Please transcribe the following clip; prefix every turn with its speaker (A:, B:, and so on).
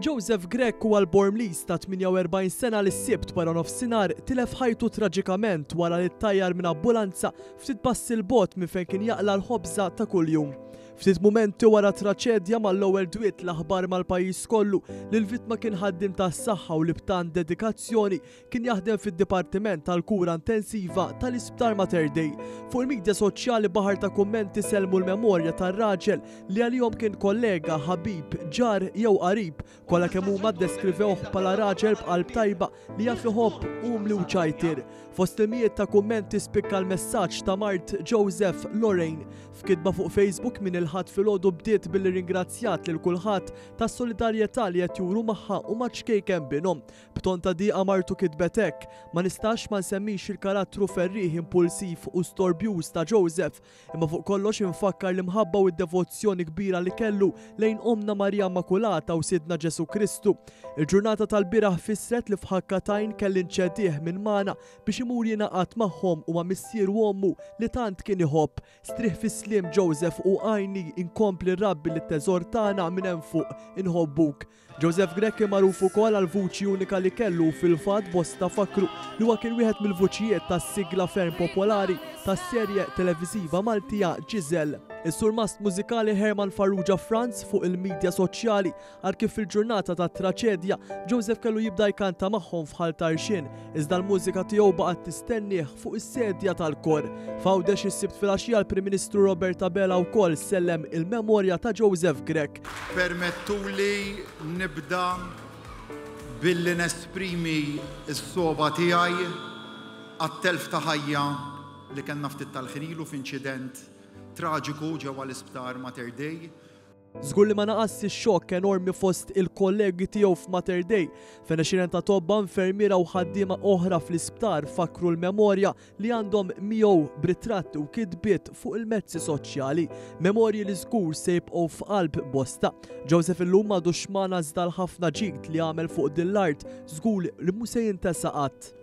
A: Joseph Grech huwa l-Bormliż ta' 48 sena li s-Sibt wara nofsinhar tilef ħajtu traġikament wara li ttajjar minn ambulanza ftit passi 'l bogħod minn fejn kien jaqla' l-ħobża ta' kuljum. Ftit mumenti wara t-traċedja mal-ewwel dwiet l-aħbar mal-pajjiż kollu li l-vittma kien ħaddiem tas-saħħa u li b'tant dedikazzjoni Kien jaħdem fid-Dipartiment tal-Kura Intensiva tal-Isptar Mater Dei. Fuq il-midja soċjali baħar ta' kummenti sellmu l-memorja tar-raġel li għalihom kien kollega, ħabib, ġar jew qarib. Kollha kemm huma ddeskrivewh bħala raġel b'qalb tajba li jaf iħobb, umli u ċajtier. Fost il-mijiet ta' kummenti spikka l-messaġġ ta' mart Joseph, Lorraine. F'kitba fuq Facebook minn il-Ħadd filgħodu bdiet billi rringrazzjat lil kulħadd tas-solidarjetà li qed juru magħha u maċ-ċkejken binhom. B'ton ta' diqa martu kitbet hekk, Ma nistax ma nsemmix il-karattru ferrieħ, impulsiv u storbjuż ta' Joseph, imma fuq kollox infakkar l-imħabba u d-devozzjoni kbira li kellu lejn Ommna Marija Immakulata u Sidna Ġesù Kristu. Il-ġurnata tal-bieraħ fissret li f'ħakka t'għajn kelli nċedih minn magħna biex imur jingħaqad magħhom u ma' missieru u ommu li tant kien iħobb. Strieħ fis-sliem Joseph u għinni nkompli nrabbi lit-teżor tagħna minn hemm fuq. Inħobbuk. Joseph Grech kien magħruf ukoll għall-vuċi unika li kellu u fil-fatt bosta fakkru li huwa kien wieħed mill-vuċijiet tas-sigla ferm popolari tas-serje televiżiva Maltija Giselle. Is-surmast mużikali Herman Farrugia Frantz fuq il-midja soċjali qal kif fil-ġurnata tat-traċedja Joseph kellu jibda jkanta magħhom f'Ħal Tarxien iżda l-mużika tiegħu baqgħet tistennieh fuq is-sedja tal-kor. F'Għawdex is-Sibt filgħaxija l-Prim Ministru Robert Abela wkoll sellem il-memorja ta' Joseph Grech.
B: Permettuli nibda billi nesprimi s-sogħba tiegħi għat-telf ta' ħajja li kellna ftit tal-ħin ilu f'inċident traġiku ġewwa l-Isptar Mater Dei.
A: Żgur li ma naqasx ix-xokk enormi fost il-kollegi tiegħu f'Mater Dei, fejn għexieren ta' tobba, infermiera u ħaddiema oħra fl-isptar fakkru l-memorja li għandhom miegħu b'ritratti u kitbiet fuq il-mezzi soċjali, memorji li żgur se jibqgħu f'qalb bosta. Joseph illum m'għadux magħna iżda l-ħafna ġid li għamel fuq din l-art żgur li mhu se jintesa qatt.